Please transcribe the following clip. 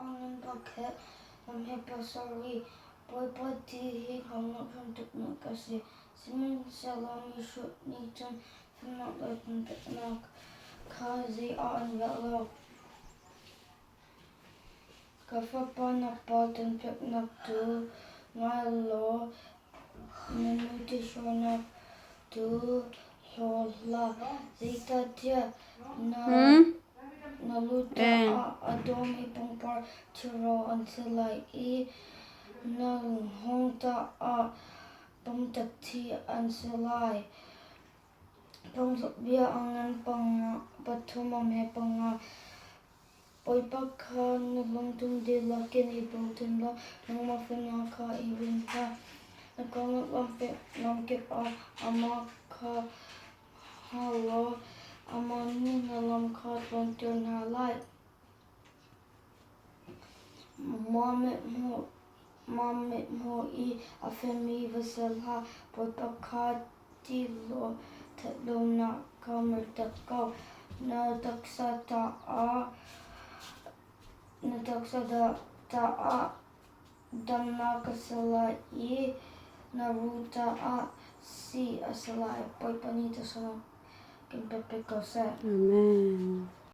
A ngan bak he lam he pasarih Bawipa ti hi hngalhnak hramthawknak a si. Sihmanhsehlaw mihrut nih cun fimnak le cawnpiaknak kha zei ah an rel lo. Ka fapa, na pa cawnpiaknak cu ngai law na nu ṭihhruainak cu hlaw hlah. Zeicahtiah na na lu caah a dawmi pangpar ṭhiro an si lai i na hngawng caah pumtak thi an si lai. Phungthlukbia a ngan pathum a hme panga. Bawipa kha na lungthin dihlak in i bochan law nangmah fimnak kha i rinh hlah. Na kalnak lamkip ah amah kha hngal law amah nih na lam kha tluanter hna lai. Mah mithmuh i a femi va si hlah, Bawipa kha ṭih law ṭhatlonak kha mertak ko. Na taksa caah damnak a si lai i na ruh caah sii a si lai. Bawipa nih thluachuahnak in pe ko seh. Amen.